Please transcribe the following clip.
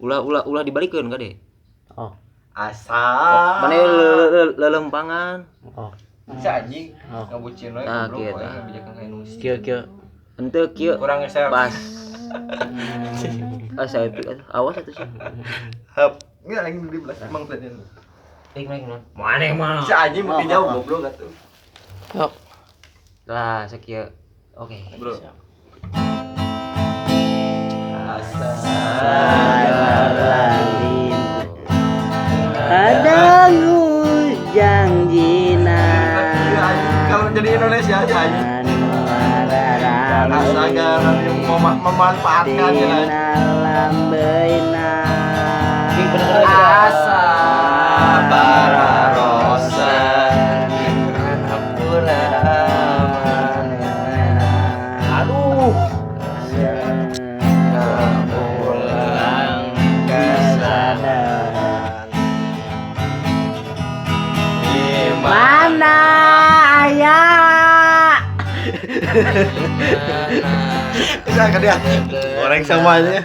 Ulah ulah ulah dibalikeun kade. Oh. Asa. Mana lelempangan. Oh. Bisa anjing. Oh. Ngabucin we Nah, goblok kieu aing tah. ngabijakan ka Indonesia. Kieu kieu. Henteu kieu. Kurang geser. Pas. Ah, saya awas atuh sih. Hap. Ini lagi di belakang emang tadi. Naik naik naik. Mana mana. Si anjing makin jauh goblok atuh. Yok. Lah, sakieu. Oke. Bro. Asa. Kadang hujan jina. Kalau jadi Indonesia aja anjing. Asa garan yang memanfaatkan ya. Asa bararosa. Aduh. Pulang kesadaran. Mana ayah? Bisa kan ya? Goreng semuanya.